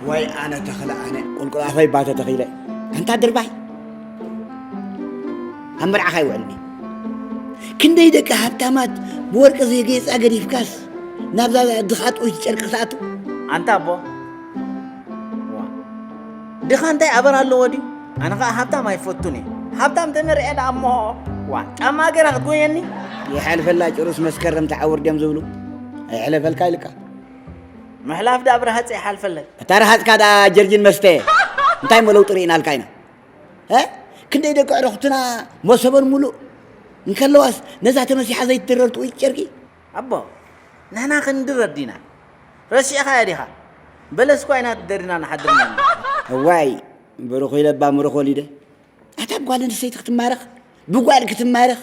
ወይ ኣነ ተኽለ ኣነ ቁልቁል ኣፈይ ባተ ተኺለ ኣንታ ድርባይ ኣብ መርዓኻ ይውዕልኒ። ክንደይ ደቂ ሃብታማት ብወርቂ ዘጌጻ ገዲፍካስ ናብዛ ድኻ ጥውይቲ ጨርቂ ክትኣቱ። ኣንታ ኣቦ፣ ዋ፣ ድኻ እንታይ ኣበር ኣለዎ ድዩ? ኣነ ኸኣ ሃብታም ኣይፈቱን እየ። ሃብታም ተመርዐ ደኣ እሞ፣ ዋ፣ ጫማ ገይራ ክትጎየኒ? ይሓልፈላ ጭሩስ መስከረም ተዓውር ድዮም ዝብሉ። ኣይሕለፈልካ ኢልካ። ምሕላፍ ደኣ ብረሃጽ ይሓልፈለይ። እታ ረሃጽካ ደኣ ጀርጂን መስተ። እንታይ እሞ ለውጢ ርኢናልካ ኢና። እ? ክንደይ ደቂ ኣዕሩኽትና መሶበን ሙሉእ እንከለዋስ ነዛ ተመሲሓ ዘይትድረር ጥውይቲ ጨርቂ? ኣቦ፣ ንሕና ክንድረር ዲና? ረሲዕኻዮ ዲኻ? በለስ እኳ ኢና ተደሪና ንሓድር ነና። እዋይ፣ ብሩኽ ኢለ እባ ምሩኽ ወሊደ። ኣታ ብጓል ኣንስተይቲ ክትማረኽ፣ ብጓል ክትማረኽ።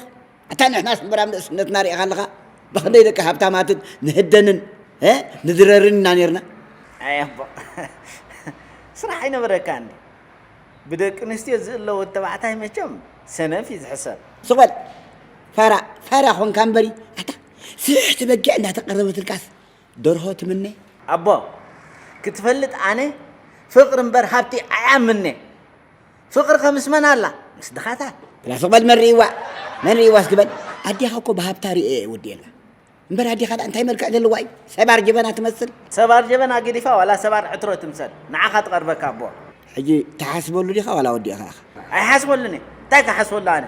ኣታ ንሕናስ እምበራም ንእስነትና ሪኢኻ ኣለኻ? ብኽንደይ ደቂ ሃብታማትን ንህደንን፣ እ? ንድረርን ኢና ኔርና። ኣይ ኣቦ፣ ስራሕ ኣይነበረካን። ብደቂ ኣንስትዮ ዝእለ ወዲ ተባዕታይ መቸም ሰነፍ እዩ ዝሕሰብ። ስቕ በል። ፋራ፣ ፋራ ኾንካ እምበሪ። ኣታ ስሕቲ በጊዕ እንዳተቐረበትልካስ ደርሆ ትምነ? ኣቦ፣ ክትፈልጥ ኣነ ፍቕሪ እምበር ሃብቲ ኣይኣምነ። ፍቕሪ ከምስ መን ኣላ? ምስ ድኻታት። ብላ ስቕ በል መን ሪእዋ? መን ሪእዋ እስኪ በል። ኣዴኻ እኮ ብሃብታ ሪኤ እየ ወዲኤላ። እምበር ኣዴኻ ደኣ እንታይ መልክዕ ዘለዋ እዩ? ሰባር ጀበና ትመስል። ሰባር ጀበና ገዲፋ ዋላ ሰባር ዕትሮ ትምሰል። ንዓኻ ትቐርበካ ኣቦ። ሕጂ ትሓስበሉ ዲኻ ዋላ ወዲእኻ ኢኻ? ኣይሓስበሉን እየ። እንታይ ክሓስበሉ ኣነ?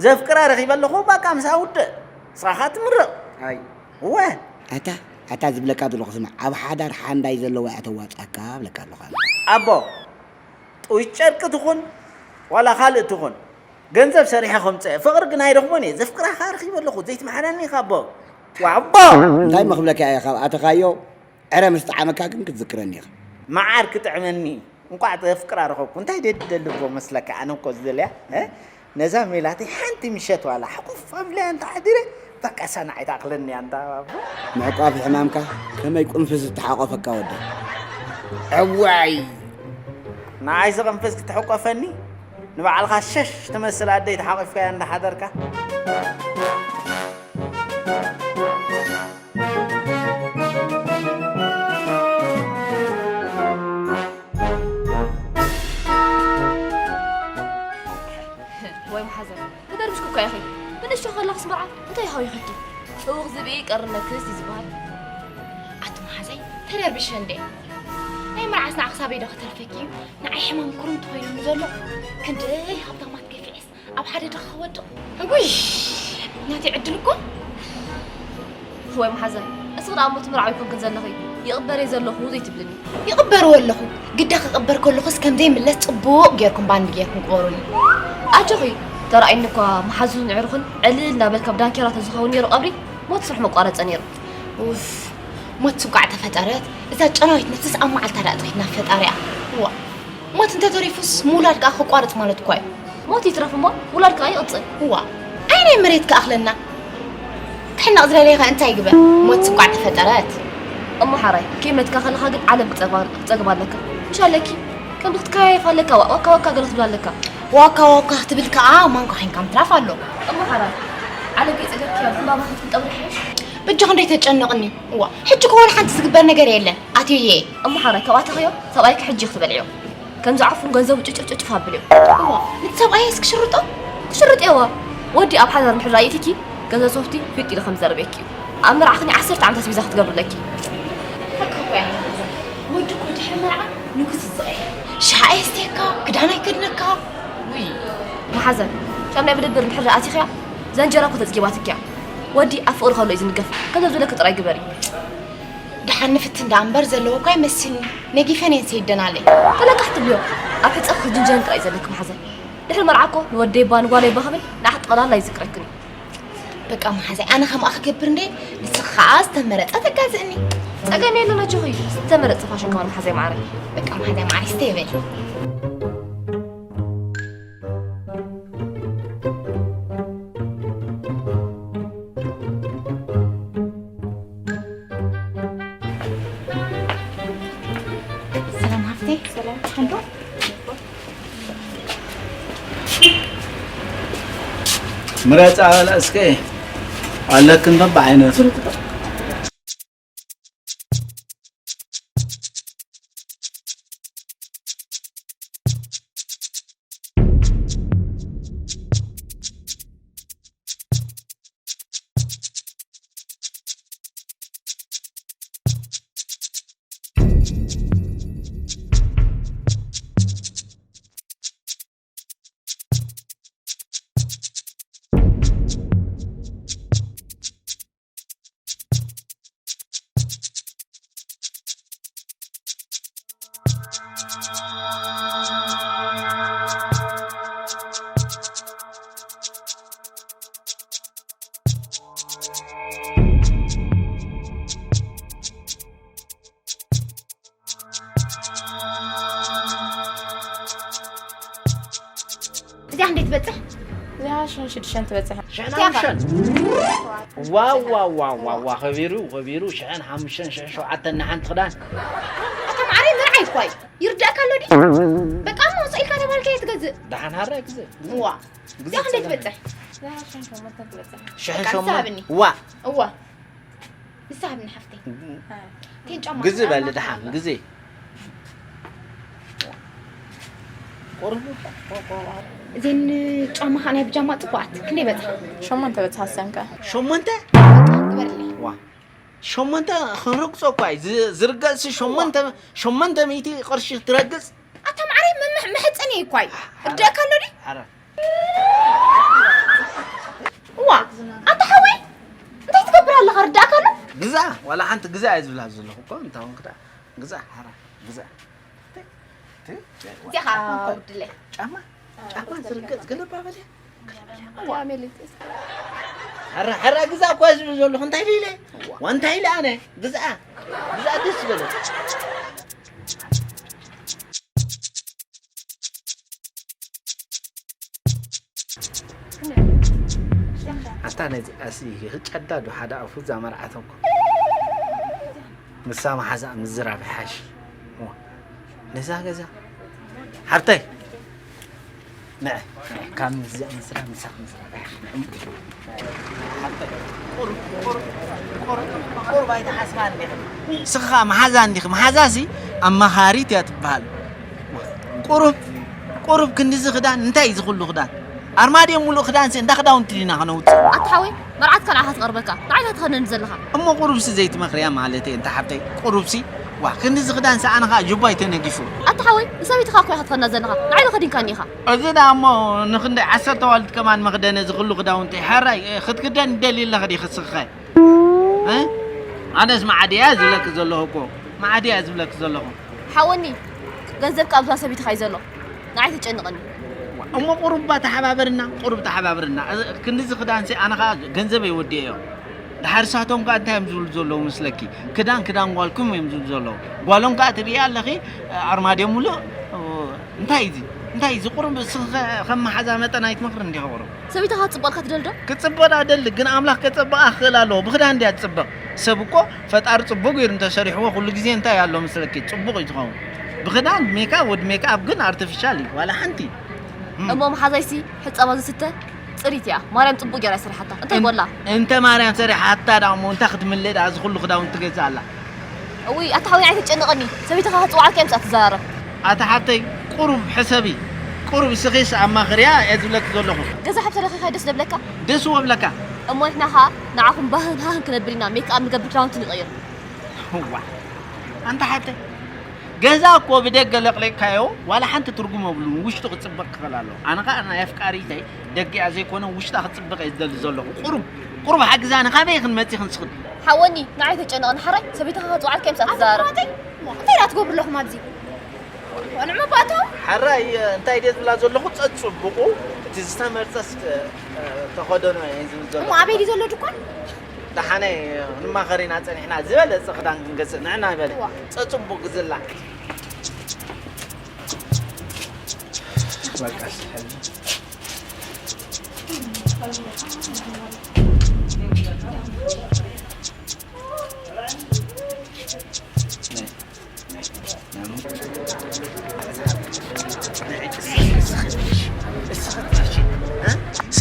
ዘፍቅራ ረኺበ ኣለኹ፣ በቃ ምስኣ ውድእ። ንስኻ ኸኣ ትምረቕ። ኣይ። እወ። ኣታ፣ ኣታ ዝብለካ ዘለኹ ስማዕ፣ ኣብ ሓዳር ሓንዳይ ዘለዋ እያ ተዋጽኣካ እብለካ ኣለኹ ኣነ። ኣቦ፣ ጥውይ ጨርቂ ትኹን ዋላ ካልእ ትኹን፣ ገንዘብ ሰሪሐ ከምጽእ፣ ፍቕሪ ግን ኣይረኽቦን እየ። ዘፍቅራ ኸኣ ረኺበ ኣለኹ፣ ዘይትምሓረኒ ኢኻ ኣቦ። ዋዕቦ! እንታይ እሞ ክብለካ እየ፣ ካብ ኣተኻዮ ዕረ ምስ ጠዓመካ ግን ክትዝክረኒ ኢኻ። መዓር ክጥዕመኒ፣ እንቋዕ ዘፍቅራ ረኸብኩ። እንታይ ድየ ድደሊ ኣቦ መስለካ? ኣነ እኮ ዝደልያ፣ እ? ነዛ ሜላተይ ሓንቲ ምሸት ዋላ ሕቑፍ ኣብለያ እንተ ሓዲረ፣ በቃ እሳ ንዓይ ትኣኽለኒ እያ እንታ ኣቦ። ምዕቋፍ ሕማምካ ከመይ ቁንፍዝ እተሓቆፈካ ወደይ። እዋይ! ንዓይ ዝቕንፍዝ ክትሕቆፈኒ? ንባዕልኻ ሸሽ ትመስል ኣደይ ተሓቒፍካያ እንዳሓደርካ። ወይ መሓዘን፣ ተደርቢሽኩ እኮ ኢኺ። ብንእሽቶ ከለኽስ መርዓ እንታይ ሃዊኽኪ? እውኽ ዝብኢ ቀርነክስ እዩ ዝበሃል። ኣቲ መሓዘይ፣ ተደርቢሸ እንዴ? ናይ መርዓስ ንዓ ክሳበይ ዶ ከተልፈኪ እዩ? ንዓይ ሕማም ኩርምቲ ኮይኑኒ ዘሎ። ክንደይ ሃብታማት ገፊዐስ ኣብ ሓደ ድኻ ክወድቕ። እጉይ! ናተይ ዕድል እኮ። ወይ መሓዘን፣ እስኺ ደኣ እሞ ትምርዓዊ ኮንክን ዘለኺ፣ ይቕበር እየ ዘለኹ ዘይትብልኒ። ይቕበርዎ ኣለኹ። ግዳ ክቕበር ከለኹስ ከም ዘይምለስ ጽቡቕ ጌርኩም ባንድ ጌርኩም ቅበሩኒ። ኣጆኺ፣ ተራእዩኒ እኳ መሓዙን ኣዕሩኽን ዕልል እናበልካ ብዳንኬራ ተዝኸውን ነይሩ ቀብሪ፣ ሞት ስራሕ መቋረጸ ነይሩ። ኡፍ፣ ሞት እንቋዕ ተፈጠረት። እዛ ጨናዊት ነፍስስ ኣብ መዓልታ ደኣ ጥሪት ናብ ፈጣሪኣ። ዋ፣ ሞት እንተተሪፉስ ምውላድ ከኣ ከቋርጽ ማለት እኳ እዩ። ሞት ይትረፍ እሞ ውላድ ከኣ ይቕጽል። እዋ፣ ኣይ ናይ መሬት ክኣኽለና። ክሕነቕ ዝደለየ ከ እንታይ ይግበር? ሞት እንቋዕ ተፈጠረት። እሞ ሓራይ፣ ከይመትካ ከለኻ ግን ዓለም ክጸግባ-፣ ክጸግባ ኣለካ። ምሽ ኣለኪ? ከምዚ ክትከያየፍ ኣለካ፣ ዋ-፣ ዋካ ዋካ ገለ ክትብል ኣለካ። ዋካ ዋካ ክትብል ከኣ ማንካ ኮይንካ ምትራፍ ኣሎ። እሞ ሓራይ፣ ዓለም ከይጸገብክያ ብዕምባባ ክትንጠብሪ ሓይሽ። በጃኺ እንዳይተጨንቕኒ። እዋ፣ ሕጂ እኮ ወላ ሓንቲ ዝግበር ነገር የለን። ኣትየ። እሞ ሓራይ፣ ካብ ኣተኽዮ ሰብኣይኪ ሕጂ ክትበልዕዮ። ከም ዝዓፉን ገንዘቡ ጭጭፍ ጭጭፍ ኣብልዮ። እዋ፣ ነቲ ሰብኣየስ ክሽርጦ? ክሽርጥ እየዋ። ወዲ ኣብ ሓዳር እንድሕር ኣየእቲኪ፣ ገንዘብ ሶፍቲ ፊጥ ኢሉ ከም ዝዘርበኪ እዩ። ኣብ መርዓኽኒ ዓሰርተ ዓመታት ቪዛ ክትገብርለኪ። ሓቂ እኮ እያ። ወዲ እኮ ድሕሪ መርዓ ንጉስ እዩ ዝቕየር። ሻሂ የስትየካ፣ ክዳን ኣይከድነካ። ውይ። መሓዘን፣ ከም ናይ መደበር እንድሕር ኣቲኽያ፣ ዘንጀራ እኮ ተጽጊባትኪ እያ። ወዲ ኣብ ፍቕሪ ከሎ እዩ ዝንገፍ። ከምዚ ዝበለኪ ጥራይ ግበሪ። ደሓን ንፍትን ደኣ እምበር ዘለዎ እኳ ኣይመስልኒ። ነጊፈን እየን ሰይደናለይ። ተለቃሕ ትብልዮ። ኣብ ሕጸ ክጅንጀን ጥራይ ዘለኪ መሓዘን። ድሕሪ መርዓ እኮ ንወደይ እባ ንጓለይ እባ ክብል ንዓኽ ጠቕላላ ይዝክረክን እዩ። በቃ መሓዛይ፣ ኣነ ከምኣ ክገብር እንደ ንስኻ ኸኣ ዝተመረጸ ተጋዝእኒ። ጸገም የለን ኣጆኺ። ዝተመረጸ ፋሽን ከማን መሓዛይ ማዓረይ። በቃ መሓዛይ ማዓረይ፣ ስተይ በል። ምረጻ በላ እስከ ኣለክን በብዓይነቱ። እዚኣ ክንደይ ትበጽሕ? እዚኣ ሽሕን ሽዱሽተን ትበጽሕ። ሽሕን ሓሙሽተን። ዋው፣ ዋው፣ ዋው፣ ዋው፣ ዋው፣ ከቢሩ፣ ከቢሩ፣ ሽሕን ሓሙሽተን፣ ሽሕን ሸውዓተን ንሓንቲ ክዳን። ኣታ ማዕረይ መርዓይ እኳ እዩ። ይርዳእካ ኣሎ ድዩ? በቃ እሞ ውፅእ ኢልካ ተባልካ እየ ትገዝእ። ደሓን ሃራ ግዝእ። ዋ። ግዝእ እዚኣ ክንደይ ትበጽሕ? እዚኣ ሽሕን ሸሞንተን ትበጽሕ። ሽሕን በቃ ሸሞንተን። ንስሓብኒ። ዋ። እዋ። ንስሓብኒ ሓፍተይ። እም። ቴን ጫማ ግዝእ በሊ ደሓን፣ ግዝእ። ቁሩብ እዘን ጫማ ኸዓ ናይ ብጃማ ጽቡቓት። ክንደይ በጽሓ? ሸሞንተ በጽሓ ሰንከ። ሸሞንተ? ግበርለይ። ዋ። ሸሞንተ ክንረግጾ እኳ እዩ። ዝ-፣ ዝርገጽ ሲ ሸሞንተ፣ ሸሞንተ ሚእቲ ቅርሺ ትረግጽ? ኣታ ማዕረይ መምሕ-፣ መሕጸኒ እዩ እኳ እዩ። ርዳእካ ኣሎ ድዩ? ኧረ። እዋ፣ ኣንታ ሓወይ፣ እንታይ ትገብር ኣለኻ? ርዳእካ ኣሎ? ግዛ፣ ዋላ ሓንቲ ግዛ እየ ዝብላ ዘለኹ እኮ፣ እንታይ ኾንክ ደኣ? ግዛ፣ ሓራ፣ ግዛ። ቲ፣ ቲ፣ እዚኣ ኸዓ ጫማ እኮ። ኣውርድለይ። ጫማ? ጫማ ዝርገጽ ገለባ በለ። እዋ፣ ሜሌት። ሓራ፣ ሓራ ግዛ እኮ እየ ዝብል ዘለኹ፣ እንታይ ኢለ? እዋ። ዋ፣ እንታይ ኢለ ኣነ? ግዛ፣ ግዛ ደስ በለ። ኣታ ነዚኣሲ ጨዳ ዶ ሓደ ኣፉ እዛ መርዓት እኮ። ምሳ መሓዛ ምዝራብ ይሓሽ። እሞ ነዛ ገዛ ሓብተይ፣ ንዐ፣ ንዐ፣ ካብ ምዝያ ምስራ፣ ምሳኽ ምስራ። ቁሩብ፣ ቁሩብ፣ ቁሩብ፣ ቁሩብ ኣይትሓስባን ዲኺ? ንስኻ መሓዛ እንዲኺ። መሓዛሲ ኣማኻሪት እያ ትበሃል። ቁሩብ፣ ቁሩብ ክንድዚ ክዳን፣ እንታይ እዩ ዝኹሉ ክዳን? ኣርማድዮ ሙሉእ ክዳንሲ እንዳ ክዳውንቲ ዲና ከነውፅእ? ኣታ ሓወይ፣ መርዓትካ ንዓኻ ትቐርበካ፣ ንዓይ ኢኻ ትኸነኒ ዘለኻ። እሞ ቁሩብሲ ዘይትመኽርያ ማለት እየ፣ እንታ ሓብተይ፣ ቁሩብሲ። ዋ፣ ክንድዚ ክዳንሲ ኣነ ኸኣ ጁባይ ተነጊፉ። ኣታ ሓወይ፣ ንሰበይትኻ እኮ ኢኻ ትኸና ዘለኻ፣ ንዓይ ዶ ከዲንካኒ ኢኻ? እዚ ደኣ እሞ ንኽንደይ ዓሰርተ ኣዋልድ ከማን መኽደነ እዚ ኩሉ ክዳውንቲ። ሕራይ፣ እ፣ ክትክደን ትደሊ ኣለኺ ዲኺ እስኺ ኸ? እ? ኣነስ መዓድያ ዝብለኪ ዘለኹ እኮ። መዓድያ ዝብለኪ ዘለኹ። ሓወኒ፣ ገንዘብካ ኣብዛ ሰበይትኻ እዩ ዘሎ። ንዓይ ተጨንቐኒ። እሞ ቁሩብ እባ ተሓባበርና፣ ቁሩብ ተሓባበርና። እዚ ክንድዚ ክዳንሲ ኣነ ኸኣ ገንዘበይ ወዲኤዮ። ደሓር ሳቶም ከኣ እንታይ እዮም ዝብሉ ዘለዉ መስለኪ? ክዳን ክዳን ጓልኩም እዮም ዝብሉ ዘለዉ። ጓሎም ከኣ ትርእያ ኣለኺ፣ ኣርማድዮ ሙሉእ። እንታይ እዩ እዚ? እንታይ እዩ እዚ? ቁሩብ እስኺ ከ-፣ ከም መሓዛ መጠን ኣይትመኽርን ዲኺ ቁሩብ? ሰበይትኻ ክትጽብቐልካ ትደሊ ዶ? ክትጽብቕ ደኣ ደሊ፣ ግን ኣምላኽ ከጸብቓ ክኽእል ኣለዎ። ብኽዳን ድያ ትጽብቕ? ሰብ እኮ ፈጣሪ ጽቡቕ ገይሩ እንተሰሪሕዎ ኩሉ ግዜ እንታይ ኣሎ መስለኪ? ጽቡቕ እዩ ዝኸውን። ብኽዳን ሜክኣፕ፣ ወዲ ሜክኣፕ ግን ኣርቲፊሻል እዩ። ዋላ ሓንቲ። እም። እሞ መሓዛይሲ ሕጻባ ዝስተ ጽሪት እያ። ማርያም ጽቡቕ ገይራ እያ ሰሪሓታ። እንታይ እን-፣ ጎላ? እንተ ማርያም ሰሪሓታ ደኣ እሞ እንታይ ክትምልእ ደኣ እዚ ኩሉ ክዳውንቲ ትገዝእ ኣላ? እውይ፣ ኣታ ሓወይ ኣይተጨንቐኒ። ሰበይትኻ ክጽውዓልካ እየ ምስኣ ትዘራረብ። ኣታ ሓብተይ፣ ቁሩብ ሕሰቢ። ቁሩብ እስኺስ ኣማኽርያ እየ ዝብለኪ ዘለኹ። ገዛ ሓብቲ ረኺብካ ደስ ደብለካ? ደስ ወብለካ። እሞ ንሕና ኸኣ ንዓኹም ባህን ሃህን ክነብል ኢና፣ ሜክኣፕ ንገብር፣ ክዳውንቲ ንቐይር። እዋ፣ ኣንታ ሓብተይ፣ ገዛ እኮ ብደገ ለቕሊቕካዮ፣ ዋላ ሓንቲ ትርጉም የብሉን፣ ውሽጡ ክጽብቕ ክኽእል ኣለዎ። ኣነ ኸኣ ናይ ኣፍቃሪተይ ደጊኣ ዘይኮነ ውሽጣ ክጽብቕ እየ ዝደሊ ዘለኹ። ቁሩብ፣ ቁሩብ ሓግዛኒ፣ ካበይ ክንመጺ ክንስኽል? ሓወኒ፣ ንዓይ ተጨነቐኒ፣ ሓራይ ሰበይትኻ ክጽውዓልካ እየ ምስኣ ትዘራረብ። ኣሕዋተይ፣ እንታይ ደኣ ትገብሩ ኣለኹም ኣብዚ? ንዕሞ ባእታው? ሓራይ፣ እንታይ ድየ ዝብላ ዘለኹ፣ ጸጽቡቑ፣ እቲ ዝተመርጸስ፣ እ፣ ተኸደኖ እየ ዝብል ዘለኹ። እሞ ኣበይ ድዩ ዘሎ ድኳን? ደሓነ ንማኸር ኢና ጸኒሕና፣ ዝበለጸ ክዳን ክንገዝእ ንዕና ይበለ። እዋ። ጸጽቡቕ ግዝላ። በቃ፣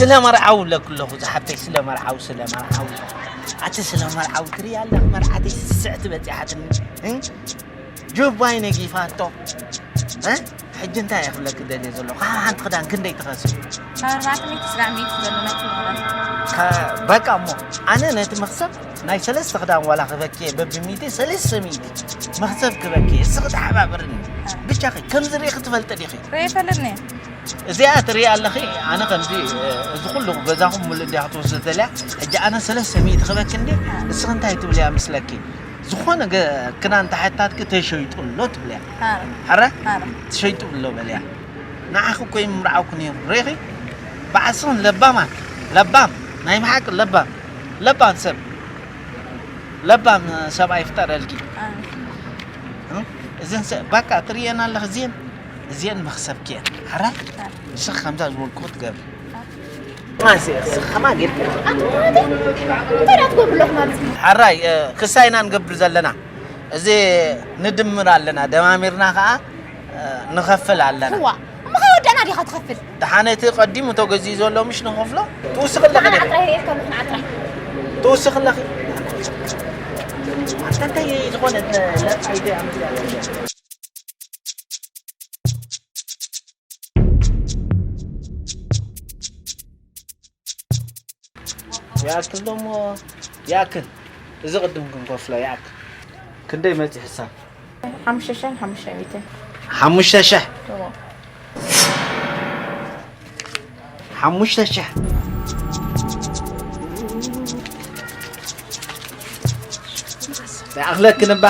ስለ መርዓው እብለኪ ኣለኹ ዝሓፍተይ፣ ስለ መርዓው፣ ስለ መርዓው። ኣቲ ስለ መርዓው ትርኢ ኣለኺ፣ መርዓተይ ስስዕቲ በጺሓትኒ። እ? ጆባይ ነጊፋቶ። እ? ሕጂ እንታይ እየ ክብለኪ ደልየ ዘለኹ? ካብ ሓንቲ ክዳን ክንደይ ትኸስብ? ካብ ኣርባዕተ ሚእቲ እስካብ ሚእቲ ዘሎ ናይቲ መኽሰብ። ከ-፣ በቃ እሞ፣ ኣነ ነቲ መኽሰብ ናይ ሰለስተ ክዳን ዋላ ክበኪ እየ፣ በብሚእቲ፣ ሰለስተ ሚእቲ መኽሰብ ክበኪ እየ። እስኺ ተሓባበርኒ። ብቻኺ ከምዚ ርኢኺ ትፈልጢ ዲኺ? ርኤ ይፈልጥኒ እየ። እዚኣ ትርኢ ኣለኺ፣ ኣነ ከምዚ፣ እ፣ እዚ ኩሉ ገዛኹም ሙሉእ እንድያ ክትወስዶ ደልያ። ሕጂ ኣነ ሰለስተ ሚእቲ ክበኪ እንድየ፣ እስኺ እንታይ ትብልያ መስለኪ? ዝኾነ ገ-፣ ክዳን ተሓታትኪ ተሸይጡ ኣሎ ትብልያ። ኣረ፣ ኣረ፣ ኣረ። ተሸይጡ ኣሎ በልያ። ንዓኺ እኮ ይምርዓውኩ ነይሩ። ርኢኺ? በዓል ስኽን ለባማት፣ ለባም፣ ናይ ብሓቂ ለባም፣ ለባም ሰብ፣ ለባም ሰብኣይ ይፍጠረልኪ። ኣረ። እ? እዘን ሰ-፣ በቃ ትርእየን ኣለኺ፣ እዚአን፣ እዚአን መኽሰብኪ እየን። ሓራይ? ኣረ። ንስኺ ከምዛ ዝበልኩ ክትገብሪ። ኣረ። ማንሲ፣ እስኺ ከማ ጌርኪ። ኣቶ ሙራተይ፣ እንታይ ደኣ ትገብሩ ኣለኹም ኣብዚ? ሓራይ፣ እ፣ ክሳይና ንገብር ዘለና። እዚ ንድምር ኣለና፣ ደማሚርና ከኣ፣ እ፣ ንኸፍል ኣለና። እዋ፣ እሞ ካብ ወዳእና ዲኻ ትኸፍል? ደሓን እቲ ቀዲሙ ተገዚኡ ዘሎ ምሽ ንኸፍሎ? ትውስኺ ኣለኺ ንዓና ዲኺ? ዓጥራይ ርኤልካ ኣለኹ፣ ንዓጥራይ። ትውስኺ ኣለኺ? ኣንታ እንታይ ዝኾነ ለጣይተ ኣምፅኣ? ይኣክል ደሞ፣ ይኣክል። እዚ ቅድም ክንከፍሎ ይኣክል። ክንደይ መፂ ሕሳብ? ሓሙሽተ ሽሕን ሓሙሽተ ሚእትን። ሓሙሽተ ሽሕ? እዎ። ሓሙሽተ ሽሕ። ይኣኽለክን እባ።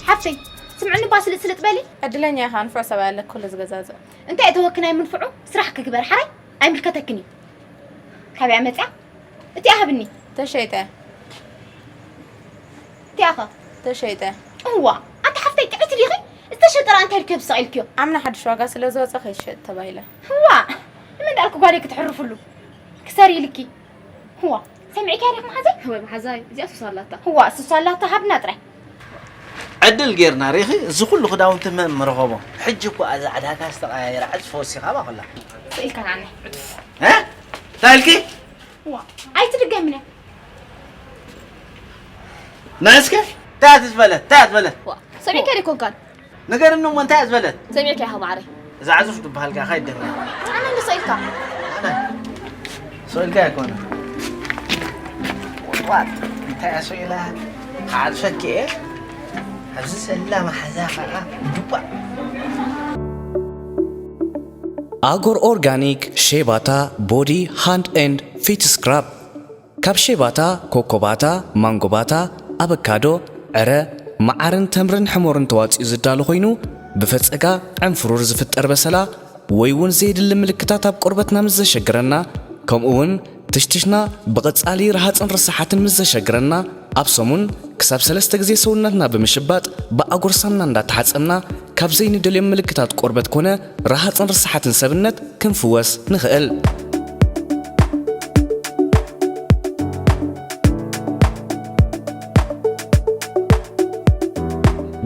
ሓፍተይ፣ ስምዕኒ እባ ስልጥ ስልጥ በሊ። ዕድለኛ ኢኻ፣ ንፉዕ ሰብኣይ ኣለኪ፣ ኩሉ ዝገዛዝእ። እንታይ እተወኪ ናይ ምንፍዑ? ስራሕ ክግበር ሓራይ ኣይምልከተክን እዩ። ካበይ መጽያ? እቲኣ ሃብኒ። ተሸይጠ። እቲኣኸ? ተሸይጠ። እዋ፣ ኣቲ ሓፍተይ ጥዕቲ ዲኺ? ዝተሸጠ ደኣ እንታይ ኢልክዮ ብስቕ ኢልክዮ? ኣምና ሓድሽ ዋጋ ስለ ዝወጸ ከይትሸጥ ተባሂለ። እዋ፣ ንመን ደኣልኪ ጓለይ ክትሕርፍሉ? ክሰሪ ኢልኪ። እዋ፣ ሰሚዕክያ ዲኺ መሓዘይ? እወ መሓዛይ፣ እዚኣ ሱስ ኣላታ። እዋ፣ ሱስ ኣላታ፣ ሃብና ጥራይ። ዕድል ጌርና ሪኺ፣ እዚ ኩሉ ክዳውንቲ መን ምረኸቦ? ሕጂ እኮ እዛ ዕዳጋ ዝተቐያየረ ዕጽፊ ወሲኻ ባኹላ። ስኢልካ ንዓኒ። እ? እንታይ ኢልኪ? ዋ፣ ኣይትድገምነ። ናይ እስከ፣ እንታይ እያ ዝበለት? እንታይ እያ ዝበለት? ዋ፣ ሰሚዕካ ዶ ኣይኮንካን? ንገርኒ እሞ፣ እንታይ እያ ዝበለት? ሰሚዕካ ኢኻ ማዕረይ። እዛ ዕዙፍ ትበሃል ጋኻ ይደና። ኣነ እንዶ ስኢልካ። ኣነ ስኢልካ ኣይኮነ። ዋ፣ እንታይ እያ ስኢላ? ክዓጽፈኪ እየ። ኣብዚ ዘላ መሓዛ ኸዓ ዱባ። ኣጎር ኦርጋኒክ ሼባታ ቦዲ ሃንድ ኤንድ ፊት ስክራብ። ካብ ሼባታ፣ ኮኮባታ፣ ማንጎባታ፣ ኣበካዶ፣ ዕረ፣ መዓርን ተምርን ሕሞርን ተዋጺኡ ዝዳሎ ኮይኑ፣ ብፈጸጋ ዕንፍሩር ዝፍጠር በሰላ ወይ እውን ዘየድሊ ምልክታት ኣብ ቆርበትና ምስ ዘሸግረና፣ ከምኡ እውን ትሽትሽና ብቐጻሊ ረሃጽን ርሳሓትን ምስ ዘሸግረና፣ ኣብ ሰሙን ክሳብ ሰለስተ ግዜ ሰውነትና ብምሽባጥ ብኣጎር ሳምና እንዳተሓጸብና፣ ካብ ዘይንደልዮም ምልክታት ቆርበት ኮነ ረሃጽን ርሳሓትን ሰብነት ክንፍወስ ንኽእል።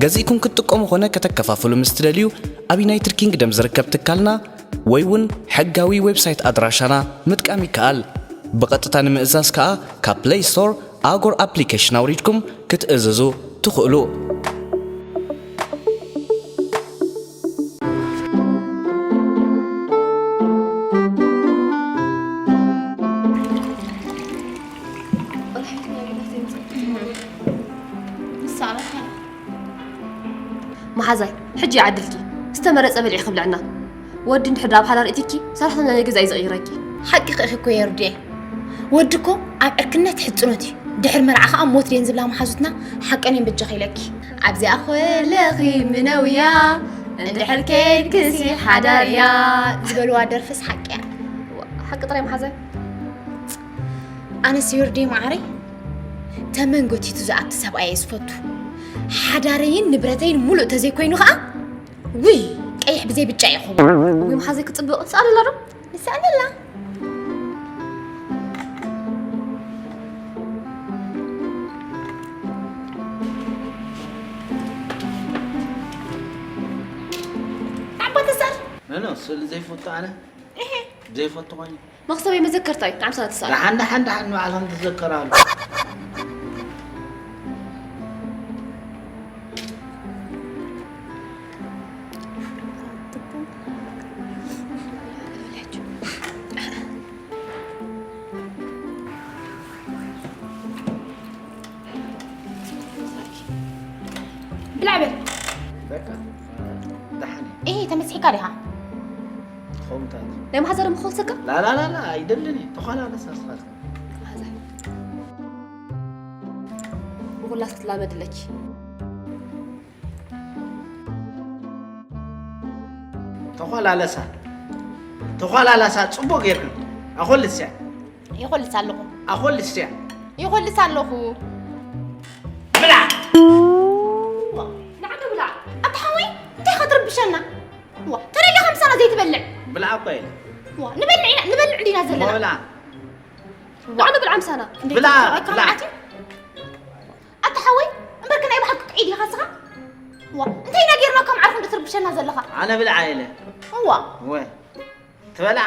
ገዚእኩም ክትጥቀሙ ኾነ ከተከፋፍሉ ምስ ትደልዩ፣ ኣብ ዩናይትድ ኪንግደም ዝርከብ ትካልና ወይ እውን ሕጋዊ ዌብሳይት ኣድራሻና ምጥቃም ይከኣል። ብቐጥታ ንምእዛዝ ከኣ ካብ ፕለይ ስቶር ኣጎር ኣፕሊኬሽን ኣውሪድኩም ክትእዝዙ ትኽእሉ። መሓዛይ፣ ሕጂ ይዓድልኪ። ዝተመረጸ በሊዒ ክብልዕና። ወዲ እንድሕር ኣብ ሓዳር እቲኪ፣ ሰራሕተኛ ናይ ገዛ እዩ ዝቕይረኪ። ሓቂኺ ኢኺ እኮ የሩዴ። ወዲ እኮ ኣብ ዕርክነት ሕጽኖት እዩ። ድሕሪ መርዓ ኸኣ ሞት ድየን ዝብላ መሓዙትና ሓቀን እየን በጃኺ ኢለኪ። ኣብዚኣ ኮለኺ ምነውያ፣ እንድሕር ከይድክሲ ሓዳርያ ዝበልዋ ደርፍስ ሓቂ እያ። ሓቂ ጥራይ መሓዛይ። ኣነስ ዮርዴ መዓረይ፣ ተመን ጎቲቱ ዝኣቲ ሰብኣይ እየ ዝፈቱ። ሓዳረይን ንብረተይን ሙሉእ ተዘይኮይኑ ኸኣ፣ ውይ፣ ቀይሕ ብዘይ ብጫ እዩ ክኸውን። ውይ፣ መሓዘይ ክጽብቕ። ንስኣለላ ዶ? ንስኣለላ። ኣባተሳ ኖ፣ ስእሊ ዘይፈቱ ኣነ? እሄ። ዘይፈቱ ኮይኑ? መኽሰበይ መዘከርታ እዩ፣ ንዓምሳ ትስኣል። ደሓን፣ ደሓን፣ ደሓን፣ ንባዕልኻ ትዘከራሉ። ብላዕ በል። በቃ፣ ደሓን እየ። እሄ፣ ተመሲሕካ ዲኻ? ትኸውን እንታይ? ናይ ማሕዘር ምኾን ስጋ? ላ፣ ላ፣ ላ፣ ላ፣ ኣይደልን እየ። ተዃላለሳ ስኻትካ። ማሕዘር። ብኹላ ክትላመድለኪ። ተዃላለሳ። ተዃላላሳ ጽቡቕ ጌርክን። ኣኾልስያ። ይኾልስ ኣለኹ። ኣኾልስያ። ይኾልስ ኣለኹ። ብላ። ዋ፣ ንዓዶ ብላ። ኣታ ሓወይ፣ እንታይ ኢኻ ትርብሸና? ዋ፣ ተደሊኻ ምሳና ዘይትበልዕ? ብላ እኮ ኢለ። ዋ፣ ንበልዕ ኢና፣ ንበልዕ ዲና ዘለና? ብላ። ንዓዶ ብላ ምሳና። እንዴት ብላ፣ ትበልዕ? ብላ። ኣይከርናዓት እዩ? ኣታ ሓወይ፣ እምበርከ ናይ ብሓቂ ጥዑይ ዲኻ ንስኻ? ዋ፣ እንታይ ኢና ጌርናካ መዓርፎ እንዶ ትርብሸና ዘለኻ? ኣነ ብልዓ ኢለ። እዋ። እወ። ትበልዓ?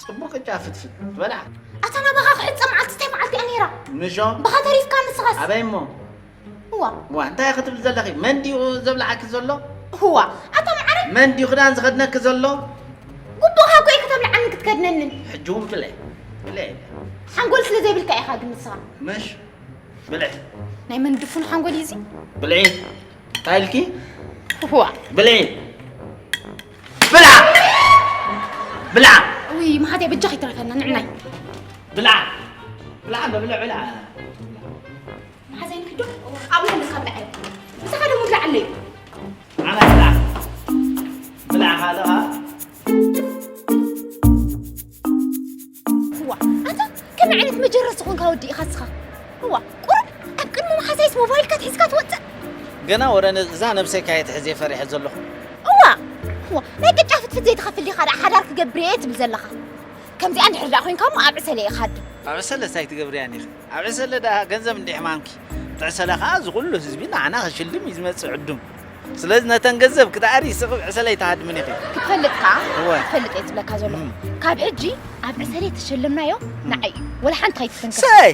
ጽቡቕ ቅጫ ፍትፍት ትበልዓ? ኣታ ናባኻ ክሕጸ መዓልቲ እንታይ መዓልቲ እያ ነይራ? ምሾ? ብኻ ተሪፍካ ንስኻስ? ኣበይ እሞ? እዋ። እዋ፣ እንታይ ክትብል ዘለኺ? መን ድዩ ዘብልዓኪ ዘሎ? እዋ፣ ኣታ መዓረይ። መን ድዩ ክዳን ዝኸድነኪ ዘሎ? ጉቡእኻ እኮ እዩ ከተብልዓንን ክትከድነንን። ሕጂ እውን ብለይ። ብለይ። ሓንጎል ስለ ዘይብልካ ኢኻ ግን ንስኻ። ምሽ? ብልዒ። ናይ መን ድፉን ሓንጎል እዩ እዚ? ብልዒ። እንታይ ኢልኪ? ዋ። ብልዒ። ብልዓ! ብልዓ! ውይ፣ መሓትያ በጃ ከይትረፈና፣ ንዕናይ። ብልዓ! ብልዓ፣ ብልዓ፣ ብልዓ። መሓዘይ ንክዶ፣ ኣብኡ ኣለካ ብልዓ። ምሳኻ ደሞ ብልዓ ኣለዩ። ኣነ ብልዓ። ብልዓ ካልኻ። እዋ፣ ኣታ ከመይ ዓይነት መጀረስ ዝኾንካ ወዲ ኢኻ እስኻ? እዋ፣ ቁሩብ ኣብ ቅድሚ መሓዛይስ ሞባይልካ ትሒዝካ ትወጽእ? ገና ወረ ነ-፣ እዛ ነብሰይ ካየ ትሕዜ ፈሪሐ ዘለኹ። እዋ፣ እዋ፣ ናይ ቅጫ ፍትፍት ዘይትኸፍል ዲኻ ደኣ ሓዳር ክገብር እየ ትብል ዘለኻ? ከምዚኣ እንድሕር ደኣ ኮይንካ እሞ ኣብ ዕሰለ ኢኻ ኣድም። ኣብ ዕሰለ እንታይ ትገብርያ ኒኺ? ኣብ ዕሰለ ደኣ ገንዘብ እንዲ ሕማምኪ። እቲ ዕሰለ ኸኣ እዚ ኩሉ ህዝቢ ንዓና ክሽልም እዩ ዝመጽእ ዕዱም። ስለዚ ነተን ገንዘብ ክትኣሪ ስቕ ዕሰለ ኣይትሃድምን ኢኺ። ክትፈልጥ ከኣ፣ እወ። ክትፈልጥ እየ ዝብለካ ዘለኹ። እም። ካብ ሕጂ ኣብ ዕሰለ ተሸለምናዮ እም። ንዓይ እዩ። ወላ ሓንቲ ከይትትንክፍ። ሰይ!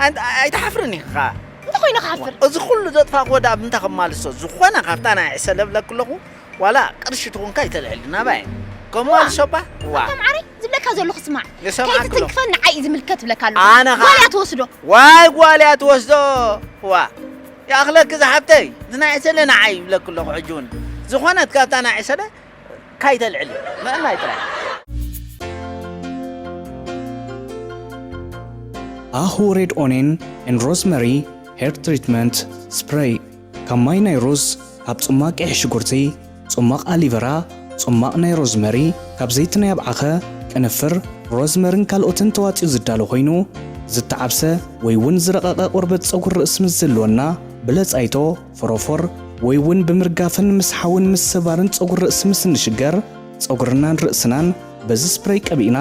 ኣንተ ኣይትሓፍርን ኢኻ። እንታይ ኮይኑ ክሓፍር? እዚ ኩሉ ዘጥፋእክዎ ደኣ ብምንታይ ከማልሶ? ዝኾነ ካብታ ናይ ዕሰለ እብለኪ ኣለኹ፣ ዋላ ቅርሺ ትኹንካ ኣይተልዕል፣ ናባይ። ከማልሶ ዋ። እባ? ዋ። ኣታ መዓረይ፣ ዝብለካ ዘለኹ ስማዕ። ይሰምዓክ ኣለኹ። ከይትትንክፈን ንዓይ እዩ ዝምልከት እብለካ ኣለኹ። ኣነ ኸዓ ጓል እያ ትወስዶ። ዋይ ጓል እያ ትወስዶ። ዋ። ይኣኽለኪ ዝሓብተይ፣ እዚ ናይ ዕሰለ ንዓይ ይብለኪ ኣለኹ ሕጂ እውን። ዝኾነት ካብታ ናይ ዕሰለ ካይተልዕሊ፣ ምእላይ ጥራይ። ኣሁ ሬድ ኦኔን ኤን ሮዝመሪ ሄር ትሪትመንት ስፕሬይ። ካብ ማይ ናይ ሩዝ፣ ካብ ጽማቕ ቀይሕ ሽጉርቲ፣ ጽማቕ ኣሊቨራ፣ ጽማቕ ናይ ሮዝመሪ፣ ካብ ዘይቲ ናይ ኣብዓኸ፣ ቅንፍር፣ ሮዝመርን ካልኦትን ተዋጺኡ ዝዳሎ ኮይኑ፣ ዝተዓብሰ ወይ እውን ዝረቐቐ ቆርበት ጸጉሪ ርእሲ ምስ ዝህልወና፣ ብለጻይቶ፣ ፎሮፎር፣ ወይ እውን ብምርጋፍን ምስሓውን ምስባርን ጸጉሪ ርእሲ ምስ እንሽገር፣ ጸጉርናን ርእስናን በዚ ስፕሬይ ቀቢእና፣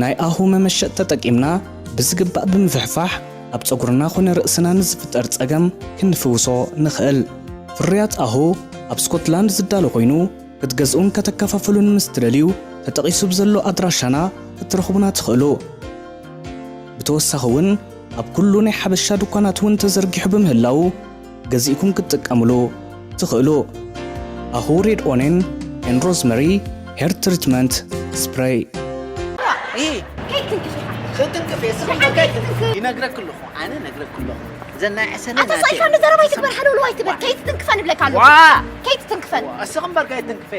ናይ ኣሁ መመሸጥ ተጠቂምና ብዝግባእ ብምፍሕፋሕ፣ ኣብ ጸጉርና ኾነ ርእስና ንዝፍጠር ጸገም ክንፍውሶ ንኽእል። ፍርያት ኣሁ ኣብ ስኮትላንድ ዝዳሎ ኮይኑ፣ ክትገዝኡን ከተከፋፍሉን ምስ ትደልዩ፣ ተጠቒሱ ብዘሎ ኣድራሻና ክትረኽቡና ትኽእሉ። ብተወሳኺ እውን፣ ኣብ ኩሉ ናይ ሓበሻ ድኳናት እውን ተዘርጊሑ ብምህላዉ፣ ገዚእኩም ክትጥቀምሉ ትኽእሉ። ኣሁ ሬድ ኦኔን ኤን ሮዝመሪ ሄር ትሪትመንት ስፕሬይ። እሂ። ከይትንክፍ ኢኻ። ክትንክፍ እየ፣ ስቕ ኢልካ ከይትንክፍ። ይነግረክ ኣለኹ፣ ኣነ ነግረክ ኣለኹ። እዘን ናይ ዕሰለ ኣታ ናተይ ሳይፋ እየን። ንዘረባ ኣይትግበር፣ ሓደ ወልዋ ኣይትበል። ከይትትንክፈን እብለካ ኣለኹ። ዋ! ከይትትንክፈን። ዋ፣ እስኺ እምበር ከይትንክፈ።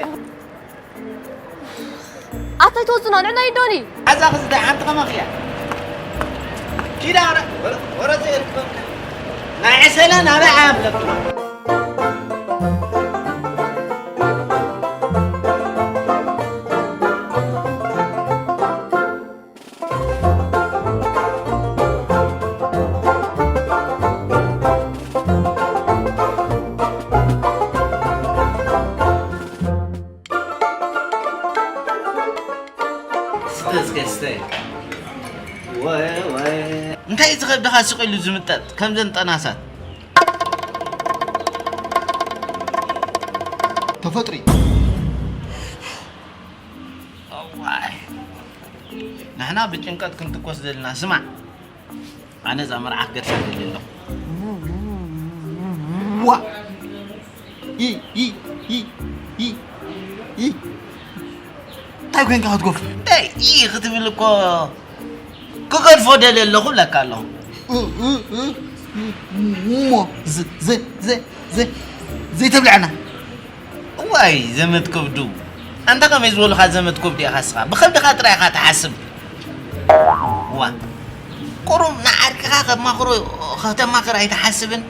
ኣታ ኣይትወጽና፣ ንዕና ይዶኒ። ኣዛ ክዝዳ ሓንቲ ከማኺ እያ። ኪዳ ወረ-፣ ወረ-፣ ወረ ዘይርክበካ። ናይ ዕሰለ ናበይ ዓብለካ? እስከ፣ እስከ፣ እስከ። ወይ፣ ወይ። እንታይ እዚ ከብድኻ ስቕ ኢሉ ዝምጠጥ? ከምዘን ጠናሳት። ተፈጥሪ። ዋይ፣ ንሕና ብጭንቀት ክንትኮስ ዘለና። ስማዕ፣ ኣነ እዛ መርዓ ክገድፋ ደሊ ኣለኹ። ዋ! ኢ፣ ኢ፣ ኢ፣ ኢ፣ ኢ። እንታይ ኮይንካ ክትጎፍ? እንታይ ኢ ክትብል እኮ ክገድፎ ደሊ ኣለኹ ብለካ ኣለኹ። እ፣ እ፣ እ፣ እሞ፣ ዘ-፣ ዘ-፣ ዘ-፣ ዘ-፣ ዘይተብልዐና። እዋይ፣ ዘመድ ከብዱ። ኣንታ ከመይ ዝበሉኻ ዘመድ ከብዱ ኢኻ እስኻ? ብኸብድኻ ጥራይ ኢኻ ትሓስብ። ዋ። ቁሩብ ንዓርክኻ ከማኽሮ፣ ከተማኽር ኣይትሓስብን?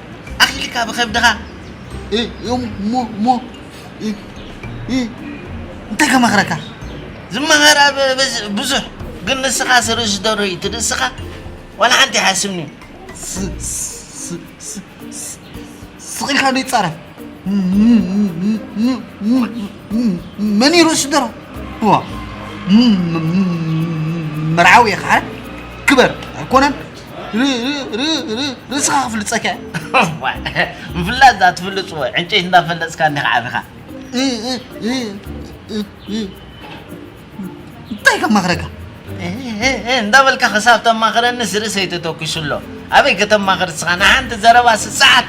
ኣኺልካ ብኸብድኻ። እ፣ እሞ፣ እሞ፣ እ፣ እ፣ እንታይ ከማኽረካ? ዝመሃር ኣብ በዝ-፣ ብዙሕ፣ ግን ንስኻ ስርሽ ዶ ርእይ ትድስኻ? ዋላ ሓንቲ ይሓስብኒ። ስ-፣ ስ-፣ ስ-፣ ስ-፣ ስቕ ኢልካ ዶ ይጻረፍ? መን እዩ ርእሱ ደራ? ዋ፣ መርዓዊ ኢኻ፣ ሓረ ክበር ኣይኮነን። ር-፣ ር-፣ ር-፣ ር-፣ ርእስኻ ክፍልጸካ እየ። ዋ፣ ምፍላጥ እዛ ትፍልጽዎ፣ ዕንጨይቲ እንዳፈለጽካ እንዲኻ ዓቢኻ። እ-፣ እ-፣ እ-፣ እ-፣ እ-፣ እንታይ ከማኽረካ? እ-፣ እ-፣ እ-፣ እንዳበልካ ክሳብ ተማኽረኒ ስርሰይ ተተኩሱ ኣሎ። ኣበይ ከተማኽር እስኻ? ንሓንቲ ዘረባ ስሰዓት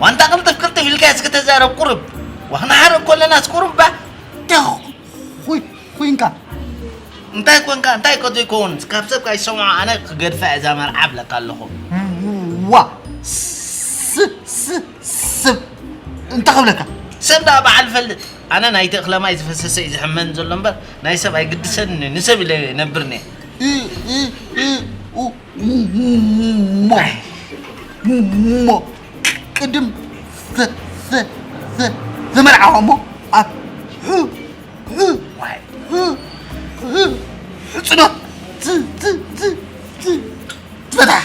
ዋንታ ቅልጥፍ ቅልጥፍ ኢልካ እስኪ ተዛረብ ቁሩብ። ዋኽናሓረብ ከለናስ ቁሩብ ባ። እንታይ ኮይ-፣ ኮይንካ? እንታይ ኮንካ? እንታይ ኮ ዘይከውን? ካብ ሰብ ካይሰምዖ ኣነ ክገድፋ እየ እዛ መርዓ እብለካ ኣለኹ። ዋ! ስ-፣ ስ-፣ ስብ! እንታይ ክብለካ? ሰብ ደኣ በዓል ፈልጥ። ኣነ ናይቲ እኽለ ማይ ዝፈሰሰ እዩ ዝሕመን ዘሎ እምበር፣ ናይ ሰብ ኣይግድሰንን እዩ። ንሰብ ኢለ እነብር እየ። እ፣ እ፣ እ፣ ኡ፣ ሞ፣ ሞ፣ ቅድም ዘ-፣ ዘ-፣ ዘ-፣ ዘመርዓዋ እሞ ኣብ ሑ-፣ ሑ-፣ ሑ-፣ ሑ-፣ ሕጽኖት ት-፣ ት-፣ ት-፣ ት-፣ ትፈትሓ።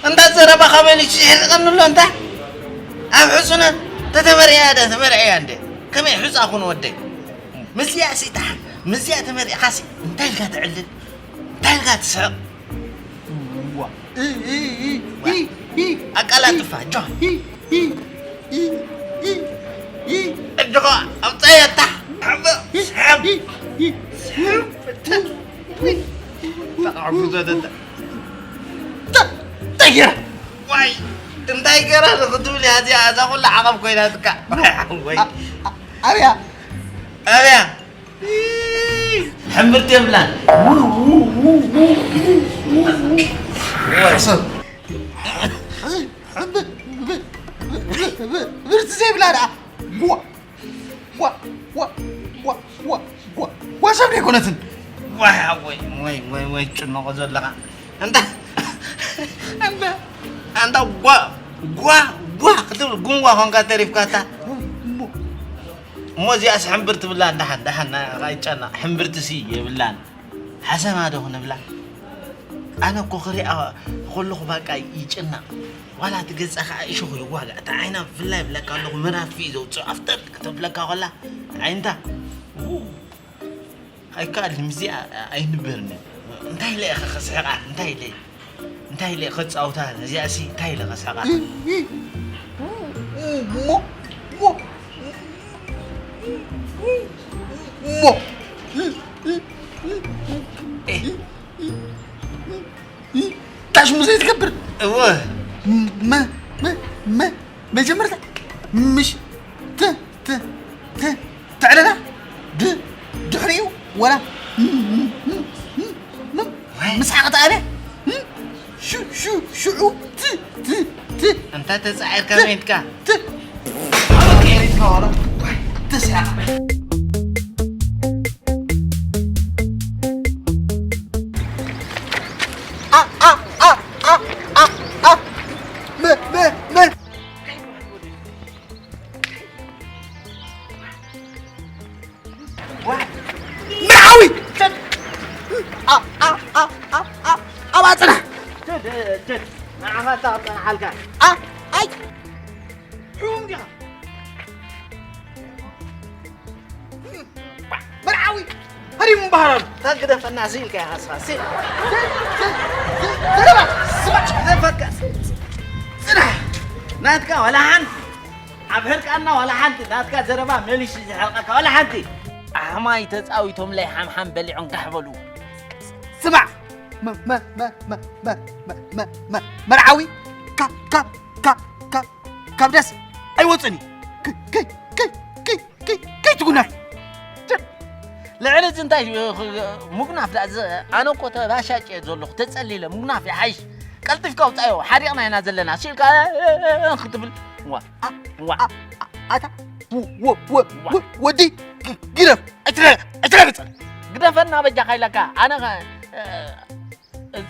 እንታ ዘረባኻ መሊሱ ይሕርቐኒ ኣሎ። እንታ ኣብ ሕጹነ ተተመርዕያ ደ ተመርዕያ እንደ ከመይ ሕጻ ኩን ወደይ። ምስዚኣ ሲ ተሓ-፣ ምስዚኣ ተመሪዕኻሲ እንታይ ኢልካ ትዕልል? እንታይ ኢልካ ትስሕቕ? ዋ። እ፣ እ፣ እ፣ ዋ። እ፣ እ፣ ኣቀላጥፋ፣ እ፣ ጆን። እ፣ እ፣ እ፣ እ፣ እ። እጅኻ ኣውጻያ፣ ታሕ። ሓበ፣ ስሓብ። እ፣ እ፣ እ። ተቃዕቡ ዘደደ። ተ-፣ እንታይ ገይራ? ዋይ፣ እንታይ ገይራ ክትብል እያ እዚኣ? እዛ ኩላ ዓቐብ ኮይናትካ። ወይ። ኣ-፣ ኣ-፣ ኣብያ። ኣብያ። ሕምብርቲ የብላን። ሰብ። ብርቲ ዘይብላ ደኣ። ጓ፣ ጓ፣ ጓ፣ ጓ፣ ጓ፣ ጓ፣ ጓ፣ ጓ ሰብ ዘይኮነትን። ዋይ፣ ወይ፣ ወይ፣ ወይ፣ ወይ፣ ጭነቆ ዘለኻ። ኣንታ፣ ኣንታ፣ ኣንታ ጓ፣ ጓ፣ ጓ ክትብል ጉንጓ ኾንካ ተሪፍካ ኣታ። እሞ እዚኣስ ሕምብርቲ ብላ፣ ደሓን፣ ደሓን፣ ኣይጨነቕ፣ ሕምብርትሲ የብላን። ሓሰማ ዶ ክንብላ? ኣነ እኮ ክሪኣ ከለኹ ባቃ ይጭነቕ። ዋላ እቲ ገጻ ከኣ እሾኽ ይዋጋእ። እቲ ዓይና ብፍላይ ይብለካ ኣለኹ፣ መናፊ እዩ ዘውጽእ። ኣፍጠጥ ከተብለካ ከላ፣ ዓይንታ፣ ው፣ ኣይከኣልን፣ ምስዚኣ ኣይንበርን እዩ። እንታይ ኢለ ኢኸ ከስሕቓ? እንታይ ኢለ? እንታይ ኢለ ከጻውታ? እዚኣሲ እንታይ ኢለ ከስሕቓ? ሞ፣ ሞ፣ ሞ፣ ሞ። ኤ። ታሽሙ ዘይትገብር። እወ። መ-፣ መ-፣ መ-፣ መጀመርታ ምሽ ተ-፣ ተ-፣ ተ-፣ ተዕለላ ድ-፣ ድሕሪኡ ወላ ም-፣ ም-፣ ም-፣ ም-፣ ም-፣ ዋይ። ምስሓቕ ተኣልያ። ም-፣ ሹ-፣ ሹ-፣ ሽዑ ት-፣ ት-፣ ት-፣ እንታ ተጻዒርካ ት-፣ ሜንትካ? ት-፣ ኣበ ቀይሪትካ ዋላ። ዋይ፣ ተስያኻ። ኣ፣ ኣ፣ ኣ፣ ኣ፣ ኣ፣ ኣ። መ-፣ መ-፣ መ-፣ መርዓዊ! ቸድ! ኣ፣ ኣ፣ ኣ፣ ኣ፣ ኣ፣ ኣብኣ ጽናሕ! ቸድ፣ ቸድ፣ ንዓኻ እታ ክጸንሓልካ። ኣ፣ ኣይ! ሕሙም ዲኻ? መርዓዊ! ሃሪሙ እምበሃር ኣሎ። እታ ግደፈና፣ ስኢልካ ኢኻ ንስኻ፣ ስኢል። ዘ-፣ ዘ-፣ ዘ-፣ ዘረባ! ስማዕ! ዘፈካ! ጽናሕ! ናትካ ዋላ ሓንቲ! ኣብ ሕርቃና ዋላ ሓንቲ ናትካ ዘረባ መሊሱ ዝሕርቀካ ዋላ ሓንቲ። ኣሕማይ ተጻዊቶምለይ ሓምሓም በሊዖም ጋሕ በሉ። ስማዕ፣ መ-፣ መ-፣ መ-፣ መ-፣ መ-፣ መ-፣ መ-፣ መ-፣ መርዓዊ ካብ፣ ካብ፣ ካብ፣ ካብ፣ ካብ ዳስ ኣይወጽእን እዩ። ከ-፣ ከ-፣ ከ-፣ ከ-፣ ከ-፣ ከይትጉነፍ። ልዕሊ እዚ እንታይ፣ እ፣ ምጉናፍ ደኣ፣ ዝ-፣ ኣነ እኮ ተባሻጭ እየ ዘለኹ፣ ተጸሊለ፣ ምጉናፍ ይሓይሽ። ቀልጢፍካ ኣውጻዮ፣ ሓሪቕና ኢና ዘለና፣ ሲልካ፣ እ፣ እ፣ እ፣ ክትብል። ዋ፣ ዋ። ኣታ፣ ወ-፣ ወ-፣ ወ-፣ ወዲ፣ ግ-፣ ግደፍ፣ ኣይትረ-፣ ኣይትረግጸን። ግደፈና በጃኻ ኢለካ፣ ኣነ ኸ፣ እ፣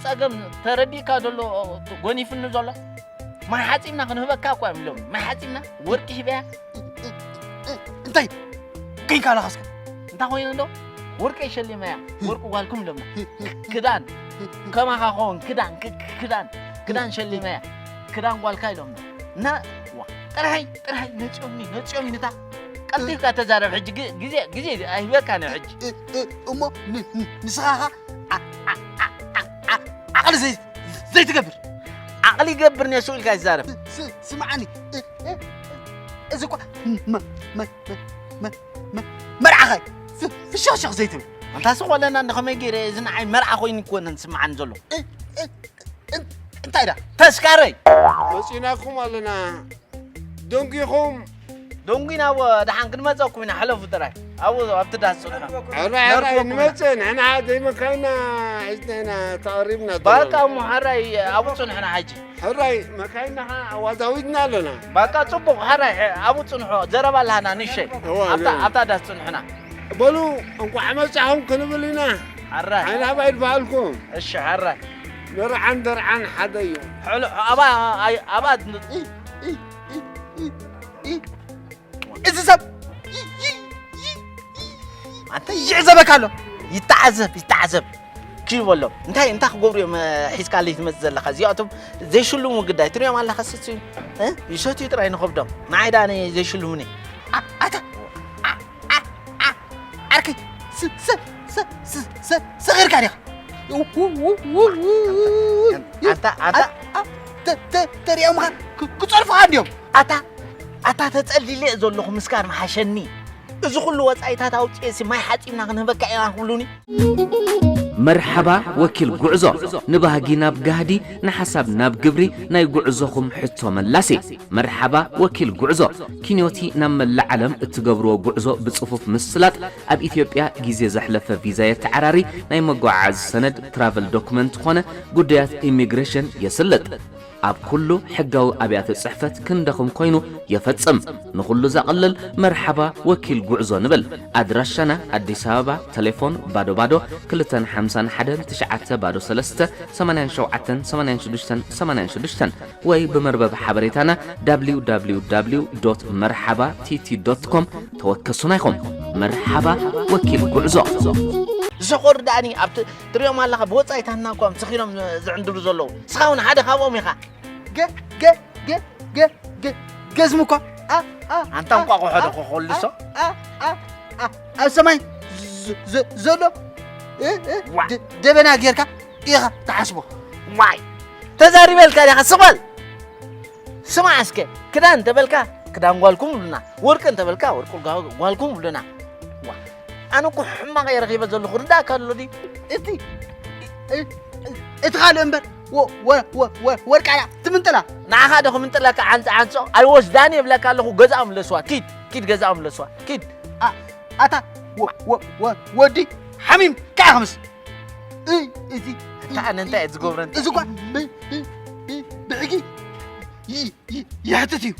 ጸገም ተረዲእካ ዘሎ፣ ጎኒፍኒ ዘሎ። ማይ ሓጺብና ክንህበካ እኳ እዮም ኢሎም። ማይ ሓጺብና፣ ወርቂ ሂበያ። እንታይ ኮይንካ ኣለኻስከ? እንታይ ኮይኑ እንዶ? ወርቂ ሸሊመያ፣ ወርቂ ጓልኩም ኢሎምና። ክዳን፣ ከማኻ ኸውን ክዳን፣ ክ-፣ ክ-፣ ክዳን፣ ክዳን ሸሊመያ፣ ክዳን ጓልካ ኢሎምና። እና፣ ዋ፣ ጥራይ፣ ጥራይ፣ ነፂኦምኒ፣ ነፂኦምኒ፣ ንታ ቀልጢፍካ ተዛረብ ሕጂ፣ ግ-፣ ግዜ፣ ግዜ ኣይህበካን እዩ ሕጂ። እ-፣ እ-፣ እሞ ን-፣ ን-፣ ንስኻ ኸ ዓ-፣ ዓ-፣ ዓ-፣ ዓ-፣ ዓ-፣ ዓቕሊ ዘይ-፣ ዘይትገብር። ዓቕሊ ይገብር ነሱ ኢልካ ይዛረብ። ስ-፣ ስ-፣ ስምዓኒ። እ-፣ እ-፣ እዚ እኳ መ-፣ መ-፣ መ-፣ መ-፣ መ-፣ መርዓኻ እዩ። ፍ-፣ ፍሽኽሽኽ ዘይትብል። ኣንታ ስቕ በለና እንዶ ከመይ ገይረ እዚ ንዓይ መርዓ ኮይኑ ይኮነን ዝስምዓኒ ዘሎ። እ-፣ እ-፣ እ-፣ እንታይ ዳ? ተስካረይ። መጺናኩም ኣለና። ደንጒኹም። ደንጒና፣ እወ፣ ደሓን ክንመጸኩም ኢና፣ ሕለፉ ጥራይ። ኣብኡ ኣብቲ ዳስ ጽንሑ። ሕራይ፣ ሕራይ፣ ነርኩኩም ኢና። ንመጽእ፣ ንሕና ደይ መካይና ሒዝና ኢና ተቐሪብና ባቃ ዘለና። እሞ ሕራይ፣ ኣብኡ ጽንሑና ሕጂ። ሕራይ፣ መካይና ኸዓ ኣዋዛዊድና ኣለና። ባቃ ጽቡቕ፣ ሕራይ፣ ሕ-፣ ኣብኡ ጽንሑ፣ ዘረባ ኣለሃና፣ ንሸይ። እወ፣ ኣብታ፣ እወ። ኣብታ ዳስ ጽንሑና። በሉ፣ እንቋዕ መጻኹም ክንብል ኢና። ሕራይ። ዓይኒ ኣባይ ድበሃልኩም። እሺ፣ ሕራይ። ንርዓን ደርዓን ሓደ እዩ። ሕሎ፣ ኣባ፣ ኣይ፣ ኣባ፣ እ፣ እ፣ እ፣ እ፣ እ። እዚ ሰብ ይ-፣ ይ-፣ ይ-፣ ይ-፣ ኣንተ ይዕዘበካ ኣሎ። ይተዓዘብ፣ ይተዓዘብ። ኪድ በሎ። እንታይ፣ እንታይ ክገብሩ እዮም፣ እ፣ ሒዝካለይ ትመጽእ ዘለኻ? እዚኣቶም ዘይሽልሙ ግዳይ ትሪኦም ኣለኻ፣ ስስ፣ እ? ይሰትዩ ጥራይ ንኸብዶም። ንዓይ ደኣ ነ-፣ ዘይሽልሙኒ። ኣ-፣ ኣታ፣ ኣ-፣ ኣ-፣ ኣ-፣ ዓርከይ፣ ስ-፣ ስ-፣ ስ-፣ ስ-፣ ስ-፣ ስቕ ኢልካ ዲኻ? ው-፣ ው-፣ ው-፣ ኣታ፣ ኣታ። ኣ-፣ ኣ-፣ ተ-፣ ተ-፣ ተሪኦምኻ ክ-፣ ክጸርፉኻ እንድዮም። ኣታ፣ ኣታ ተጸሊለ እየ ዘለኹ፣ ምስካር ምሓሸኒ። እዚ ኩሉ ወጻኢታት ኣውጺኤሲ ማይ ሓጺብና ክንህበካ ኢና ክብሉኒ። መርሓባ ወኪል ጉዕዞ፣ ንባህጊ ናብ ጋህዲ፣ ንሓሳብ ናብ ግብሪ፣ ናይ ጉዕዞኹም ሕቶ መላሲ። መርሓባ ወኪል ጉዕዞ፣ ኪንዮቲ ናብ መላእ ዓለም እትገብርዎ ጉዕዞ ብጽፉፍ ምስላጥ፣ ኣብ ኢትዮጵያ ግዜ ዘሕለፈ ቪዛ የተዓራሪ፣ ናይ መጓዓዓዚ ሰነድ ትራቨል ዶክመንት ኮነ ጉዳያት ኢሚግሬሽን የስልጥ። ኣብ ኩሉ ሕጋዊ ኣብያተ ጽሕፈት ክንደኹም ኮይኑ የፈጽም። ንኹሉ ዘቕልል መርሓባ ወኪል ጉዕዞ ንብል። ኣድራሻና ኣዲስ ኣበባ፣ ቴሌፎን ባዶ ባዶ ክልተን ሓምሳን ሓደን ትሽዓተ ባዶ ሰለስተ ሰማንያን ሸውዓተን ሰማንያን ሽዱሽተን ሰማንያን ሽዱሽተን ወይ ብመርበብ ሓበሬታና ደብሊው ደብሊው ደብሊው ዶት መርሓባ ቲ ቲ ዶት ኮም ተወከሱና ኢኹም። መርሓባ ወኪል ጉዕዞ። ዝሰኾሩ ደኣኒ ኣብቲ ትሪኦም ኣለኻ፣ ብወጻኢታትና እኳ ስኺሮም ዝዕንድሩ ዘለዉ። ንስኻ እውን ሓደ ካብኦም ኢኻ። ገ-፣ ገ-፣ ገ-፣ ገ-፣ ገ-፣ ገዝሚ እኳ። ኣ-፣ ኣ-፣ ኣንታ ኣ-፣ እንቋቑሖ ዶ ኣ-፣ ክኾልሶ? ኣ-፣ ኣ-፣ ኣ-፣ ኣብ ሰማይ ዝ-፣ ዝ-፣ ዘሎ፣ እ-፣ እ-፣ ዋ። ደ-፣ ደበና ጌርካ ኢኻ ትሓስቦ። ዋይ! ተዛሪበልካ ዲኻ፣ ስቕ በል። ስማዕ እስከ፣ ክዳን እንተበልካ፣ ክዳን ጓልኩም ብሉና፣ ወርቂ እንተበልካ፣ ወርቂ ጓ-፣ ጓልኩም ብሉና። ዋ፣ ኣነ እኮ ሕማቕ እየ ረኺበ ዘለኹ፣ ርዳእካ ኣሎ ድዩ? እቲ፣ እ-፣ እ-፣ እቲ ካልእ እምበር፣ ወ-፣ ወ-፣ ወ-፣ ወ-፣ ወርቃ እያ ትምንጥላ። ንዓኻ ዶ ክምንጥለካ ዓንጸ ዓንጾ? ኣይወስዳን እየ እብለካ ኣለኹ፣ ገዛኦም ለስዋ፣ ኪድ፣ ኪድ ገዛኦም ለስዋ፣ ኪድ። ኣ-፣ ኣታ፣ ወ-፣ ወ-፣ ወ-፣ ወዲ ሓሚም፣ ከዓ ክምስ። እ-፣ እዚ፣ እታ ኣነ እንታይ እየ ዝገብሮ? እዚ እኳ ብ-፣ ብ-፣ ብ-፣ ብሕጊ ይ-፣ ይ-፣ ይሕትት እዩ።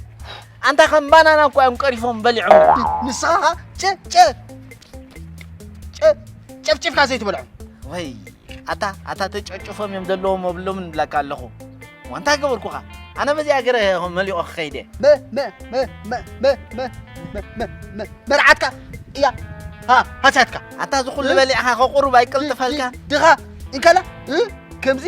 ኣንታ ከም ባናና እኮ እዮም ቀሪፎም በሊዖም። ንስኻ ኸ ጨ-፣ ጨ-፣ ጨ-፣ ጨፍጭፍካ ዘይትበልዖም። ወይ፣ ኣታ፣ ኣታ ተጨጭፎም እዮም ዘለዎም ኣብሎምን እብለካ ኣለኹ። ዋንታ ገበርኩኻ? ኣነ በዚኣ ገረ መሊኦ ክኸይደ። መ-፣ መ-፣ መ-፣ መ-፣ መ-፣ መ-፣ መ-፣ መ-፣ መ-፣ መርዓትካ እያ። ሃ፣ ሃስያትካ። ኣታ ዝኹሉ እ? በሊዕኻ ከቑሩብ ኣይቅልጥፈልካን። ድ-፣ ድኻ እንከላ፣ እ? ከምዚ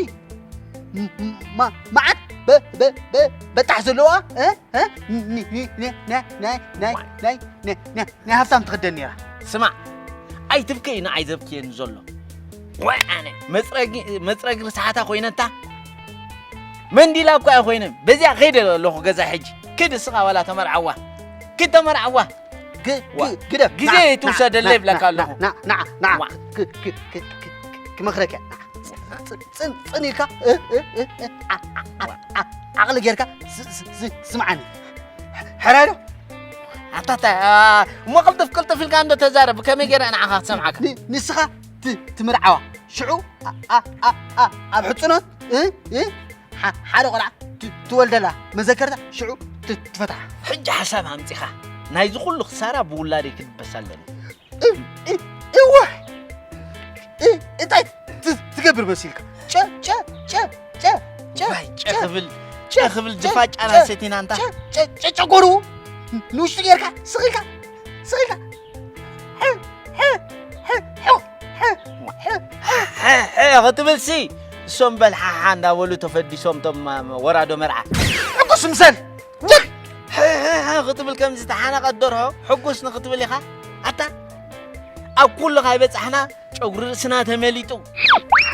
ም-፣ ም-፣ ማ-፣ መዓት በ-፣ በ-፣ በ-፣ በጣሕ ዘለዋ፣ እ? እ? ኒ-፣ ኒ-፣ ኒ-፣ ናይ፣ ናይ፣ ናይ፣ ናይ፣ ናይ፣ ናይ፣ ናይ ሃብታም ትኽደን ነይራ። ስማዕ፣ ኣይትብከይ ንዓይ ዘብክየኒ ዘሎ። ወይ ኣነ፣ መጽረጊ፣ መጽረጊ ርስሓታ ኮይነታ። መንዲላ እኳ ኣይኮይንን። በዚኣ ከይደ ኣለኹ ገዛ ሕጂ። ኪድ እስኻ ዋላ ተመርዓዋ። ኪድ ተመርዓዋ። ግ- ዋ፣ ግ- ግደፍ። ግዜ ና፣ ኣይትውሰደለይ ና፣ ይብለካ ና፣ ኣለኹ። ና፣ ና፣ ና፣ ዋ። ግ- ግ- ግ- ግ- ግ- ክመኽረካ። ና። ጽ- ጽን- ጽን ኢልካ፣ እ- እ- እ- እ- ዓ- ዓ- ዓ- ዓ- ዓቕሊ ጌርካ ስ- ስ- ስ- ስምዓኒ። ሕራይ ዶ? ኣታታ፣ አ፣ እሞ ቅልጥፍ ቅልጥፍ ኢልካ እንዶ ተዛረብ፣ ብከመይ ገይረ ንዓኻ ክሰምዓካ? ን- ንስኻ ት- ትምርዓዋ። ሽዑ ኣ- ኣ- ኣ- ኣ- ኣብ ሕጽኖት፣ እ? እ? ሓ- ሓደ ቆልዓ ት- ትወልደላ መዘከርታ ሽዑ ት- ትፈትሓ። ሕጂ ሓሳብ ኣምጺኻ፣ ናይዚ ኩሉ ክሳራ ብውላደይ ክድበስ ኣለኒ። እ- እ- እዋይ! እ- እንታይ ት- ትገብር መሲልካ? ጨ- ጨ- ጨ- ጨ- ጨ- ዋይ፣ ጨ ጨ- ክብል፣ ጨ- ጨ ክብል ጨ- ድፋጫና ጨ- ሰቲና እንታ። ጨ- ጨ- ጨ- ጨጎሩ ንውሽጢ ጌርካ ስኺልካ፣ ስኺልካ። ሐ- ሐ- ሐ- ሐ- ሐ- ሐ- ሐ- ሐ ክትብል ሲ፣ እሶም በል ሓሓ እንዳበሉ ተፈዲሶም፣ ቶም፣ ማ- ማ- ወራዶ መርዓ። ሕጉስ ምሰል። ጀግ! ሕሕሕ ክትብል ከም ዝተሓነቐት ደርሆ ሕጉስ ንኽትብል ኢኻ? ኣታ፣ ኣብ ኩሉ ካይበጻሕና ጨጉሪ ርእስና ተመሊጡ፣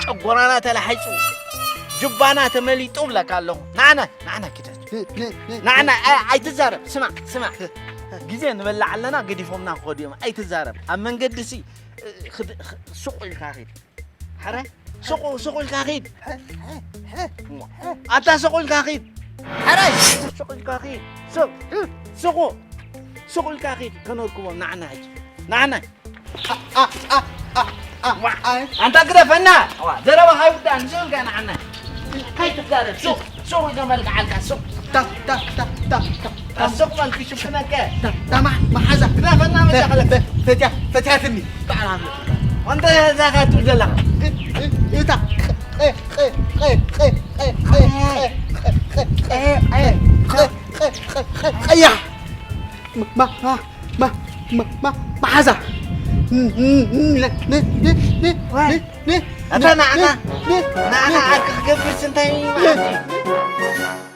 ጨጎራና ተላሒጹ፣ ጁባና ተመሊጡ እብለካ ኣለኹ። ንዓና፣ ንዓና ኪዳጅ። ንዓና፣ ኣይ-፣ ኣይትዛረብ። ስማዕ፣ ስማዕ። ግዜ ንበልዕ ኣለና፣ ገዲፎምና ክኸዱ እዮም። ኣይትዛረብ። ኣብ መንገዲ ሲ፣ እ፣ ኽድ-፣ ኽ-፣ ሱቕ ኢልካ ኺድ። ሕራይ፣ ሱቕ፣ ሱቕ ኢልካ ኺድ። ኣታ ሱቕ ኢልካ ኺድ። ሕራይ፣ ሱቕ ኢልካ ኺድ። ሱቕ፣ ሱቕ፣ ሱቕ ኢልካ ኺድ። ከነርክቦም ንዓና ሕጂ። ንዓና። ዋ፣ ኣይ። ኣንታ ግደፈና። ዋ፣ ዘረባኻ ኣይውዳእን። ሱቕ ኢልካ ንዓና። ከይትዛረብ። ሱቕ፣ ሱቕ ኢልካ መልክዓልካ። ሱቕ። ታ፣ ታ፣ ታ፣ ታ፣ ታ፣ ታ፣ ሱቕ በል ክሽፍነከ። ታ፣ ታ፣ ማ-፣ መሓዛ። ግደፈና መሻቕለከ። ፈ-፣ ፈትያ-፣ ፈትያትኒ። ኣንተ እዛ ኻትብል ዘለኻ። እ-፣ እ-፣ እታ። ቐ-፣ ቐ-፣ ቐ-፣ ቐ-፣ ቐ-፣ ቐ-፣ ቐ-፣ ቐ-፣ ቐ-፣ ቐ-፣ ቐ-፣ ቐ-፣ ቐ-፣ ቐያሕ። ማ-፣ ማ-፣ ማ-፣ ማ-፣ ማ-፣ መሓዛ። ን-፣ ን-፣ ን-፣ ን-፣ ን-፣ ን-፣ ን-፣ ን-፣ ኣታ ንዓና፣ ን-፣ ን-፣ ንዓና ን-፣ ዓርኪ ክገብርስ እንታይ እዩ ማለት እዩ?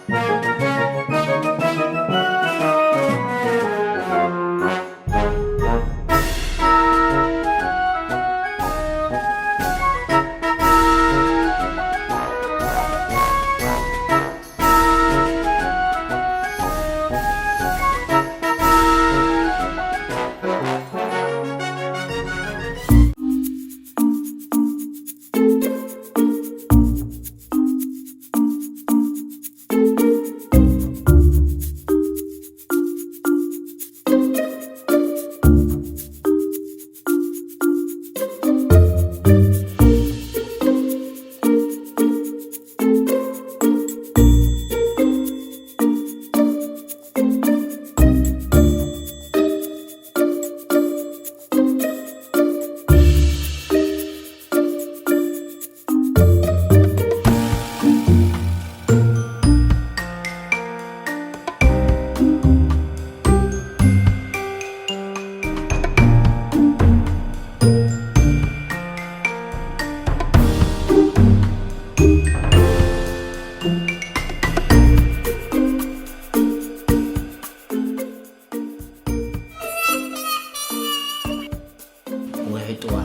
ውሒጥዋ።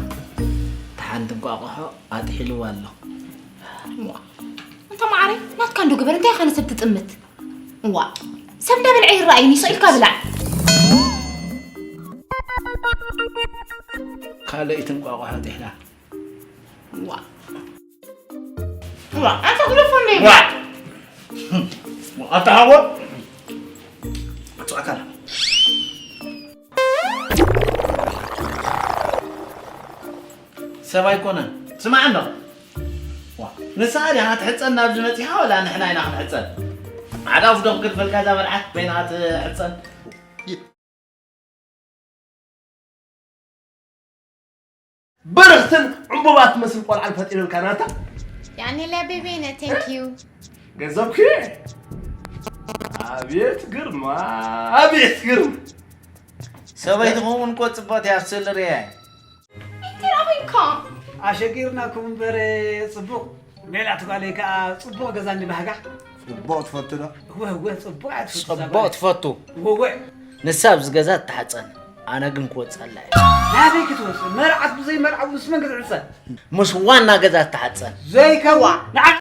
እታ ሓንቲ እንቋቑሖ ኣጥሒልዋ ኣሎ። እሞ፣ እንተ መዓረይ፣ ናትካ እንዶ ግበር፣ እንታይ ኢኻ ንሰብ ትጥምት? እዋ፣ ሰብ እንዳበልዐ ይረኣይኒ፣ ስቕ ኢልካ ብላዕ። ካልኣይቲ እንቋቑሖ ጥሒላ። እዋ። እዋ፣ ኣታ ግደፎ እንደ ዋ። ኣታ ሃቦ። ኣጽዋዕካ። ሰብ ኣይኮነን። ስማዕ እንዶ። ዋ፣ ንስኻ ዲኻ ክትሕጸን ናብዚ መጺኻ ወላ ንሕና ኢና ክንሕጸን? ኣዕዳፍ ዶ ክገድፈልካ እዛ መርዓት በይንኻ ትሕጸን? ብርኽትን ዕምቡባ ትመስል ቆልዓን ፈጢረልካ ናታ። ያኔ ለቤቤነ፣ thank you። ገንዘብኪ? ኣቤት ግርማ፣ ኣቤት ግርማ። ሰበይትኹም እኮ ጽብቕቲ እያ፣ ኣብ ስእሊ ርእየ። እንታይ ደኣ ኮይንካ? ኣሸጊርናኩም እምበር ጽቡቕ። ሜላት ጓለይ ከኣ ጽቡቕ ገዛ እንዲ ባህጋ። ጽቡቕ ትፈቱ ዶ? እወ፣ እወ፣ ጽቡቕ እያ ትፈቱ እዛ ጽቡቕ ጓለይ። ትፈቱ። እወ፣ እወ። ንሳ ኣብዚ ገዛ ትተሓጸን፣ ኣነ ግን ክወጽኣላ እየ። ናበይ ክትወጽእ? መርዓት ብዘይ መርዓዊ ምስ መን ክትዕጸ? ምስ ዋና ገዛ ትተሓጸን። ዘይከዋ። ንዓ-